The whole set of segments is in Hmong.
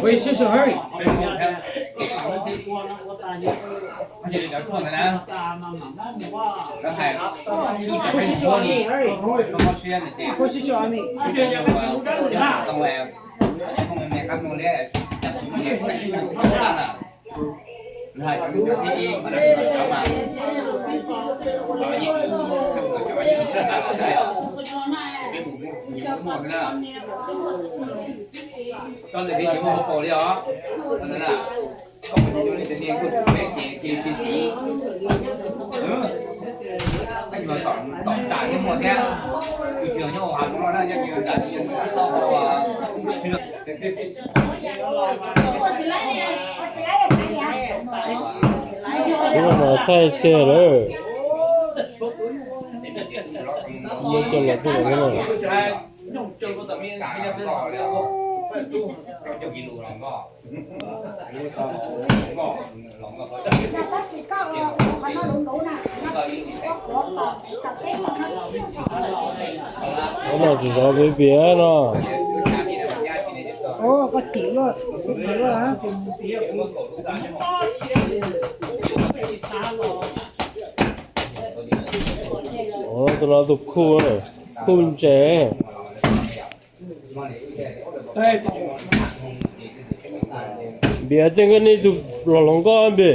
Wait, shush, hurry. Push it on me, hurry. Push it on me. Kuv mas thaij tiag lawm. Coj los twb los no. Ub, no tsis zov piav piav no. Tus no tus khuj, khuj ntses. Npiav tej nkoj nej tus los hluas nkauj npe.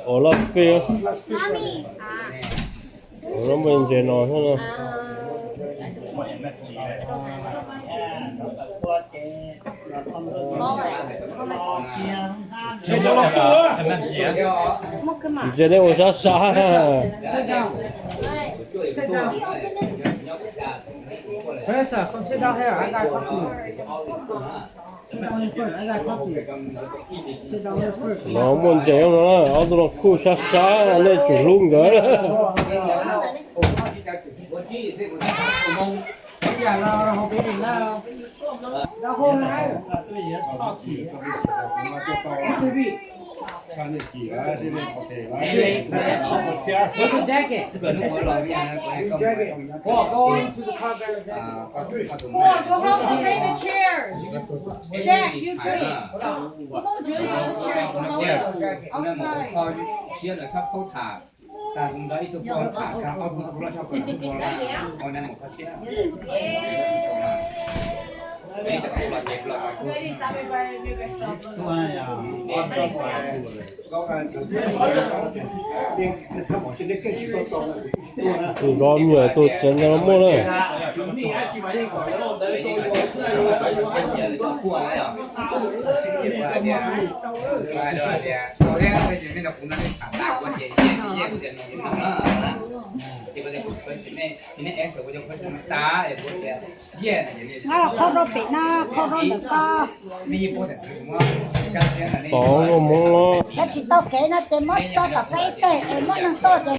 Os, laj fej. Lub npe ntses no xwb no. Ntses nej ua sab sab. Los muaj ntses no, ob tug no khuj sab sab, nej tsum hlub nkawd. Jack, you too. Outside. Tus zov me nyuam tus tsev ntawd los muaj na. Qhov rau pem no, qhov rau ntawm ko. Tod muaj Hmoob los. Yog tsis tau kev no ces muab tso tom qab ib teg es muab neeg tuaj ces.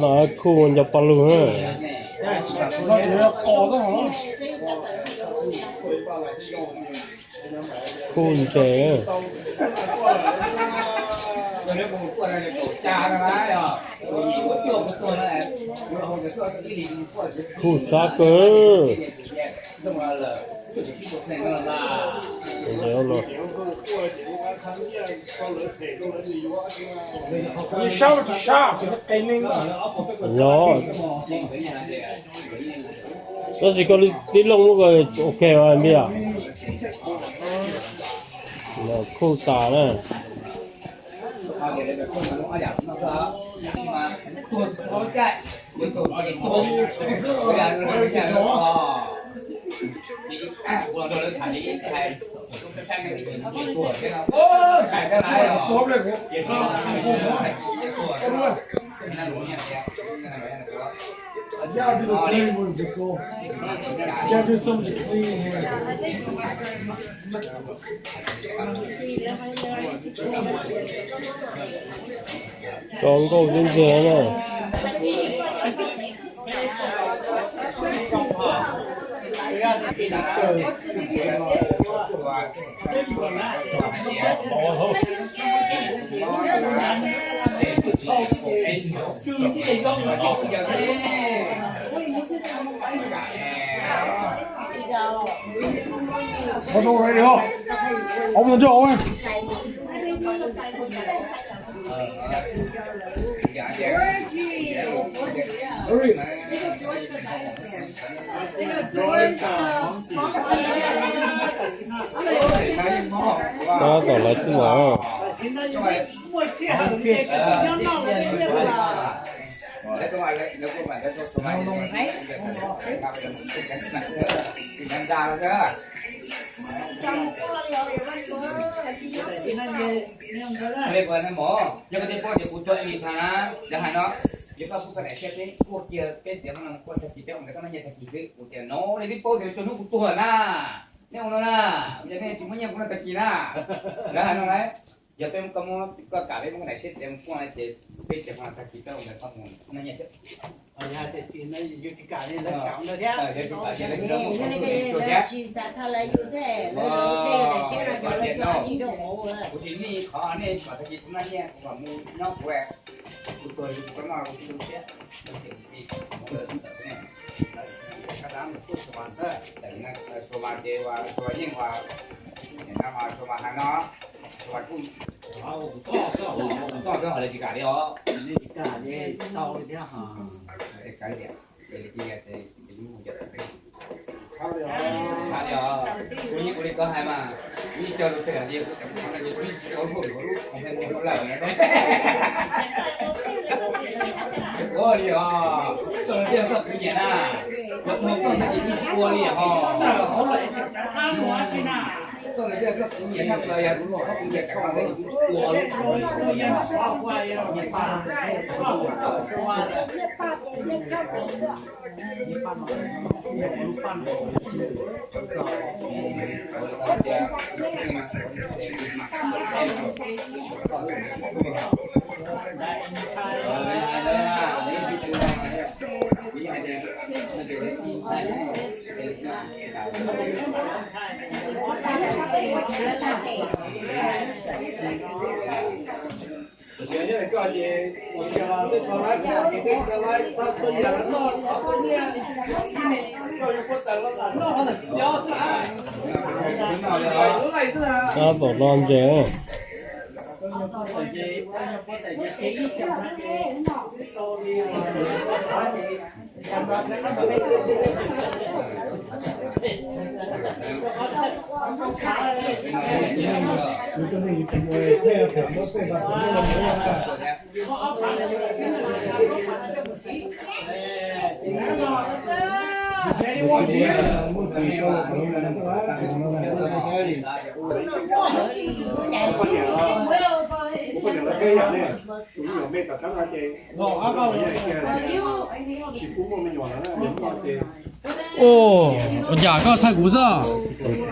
No khuj nco pa lug na. Khuj ntses. Khuj sab kawg. Los, tab sis koj tib looj lub ko ok mas npias. Los khuj tas na. Gotta do some cleaning here. Tso nkauj tib ntiag na. Hold on right here. Open the door, Owen. Tab tom lawv tuaj. Yog koj twb paub tias kuv tuag ib leeg na, lawv hais no, yog koj pub koj daim siab peb kuaj kiag peb txiav hmo no kuaj tag kis peb ua nkawd txoj noj nyiaj tag kis xwb. Kuv tias no nej twb paub tias cov hnub kuv tuag na, nej ua no na, yog nej tsis muab nyiaj kuv no tag kis na. Lawv hais no lauj, yog peb muab koj muab koj kam peb muab koj daim siab txiav mus kuaj ces peb txiav hmo no tag kis peb ua nkawd txoj mus noj nyiaj xwb. Yog tsis kam ces lawv tsis muab kuv tuag thiab. Kuv tsis nij qhov nej kom tag kis kuv noj nyiaj kuv mam mus nyob kuv, kuv tuag kuv noj kuv tsis tu siab. Txhua mas ces Txhua yeej, Txhua mas hais no, Txhua kuj txoj txoj hais lawv tsis kam li os. Kuv yeej ua li koj hais mas, kuv yeej cog lus twg hais tias kuv tseem ua no ces kuv yeej tsis tau luag yuav lub khoom pheej niag hauj lawm na. Ua li os, txoj lus tiag koj khwv nyiam na, cov phooj koj ntawd ces yeej tsis ua li os. Txoj lus tiag koj khwv nyiam na, yog kuv khwv nyiam tau ntawd ces kuv tsis ua li. Tab tom lo ntses. Ua cas koj thaij kuv xwb?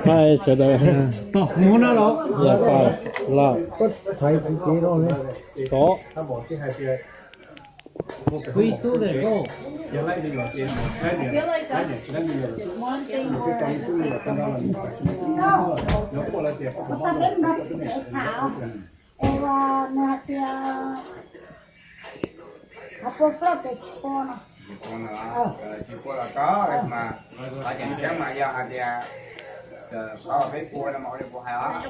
Thaij sawv daws. Tov muab na los. Yog tas lawm. Tov. Tsis pub los tau mas, qhov tseem ceeb mas yog hais tias qhov peb pua no mas ua li kuv hais os.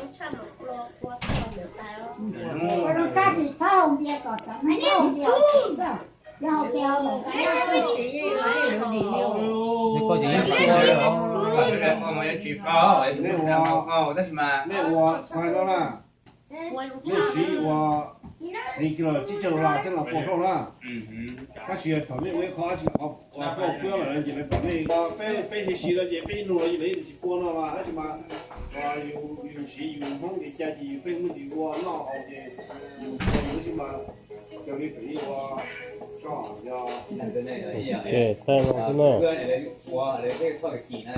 Tab sis mas nej siv ua Heev kiag los tsib caug dollar xwb los puas fauj na. Tab sis thaum nej ua ib qho dab tsi los qhov fauj puab lawm no ces lawv kom nej, peb, peb hiv si no ces peb ib nus los lawv yeej tsis pua no mas tab sis mas yus siv yus Hmoob kev cai ces yus pheej muaj tis ua noj haus ces yus pua yus lub siab mas raws li txawm yeej ua tso yog. Thaij no xwb na.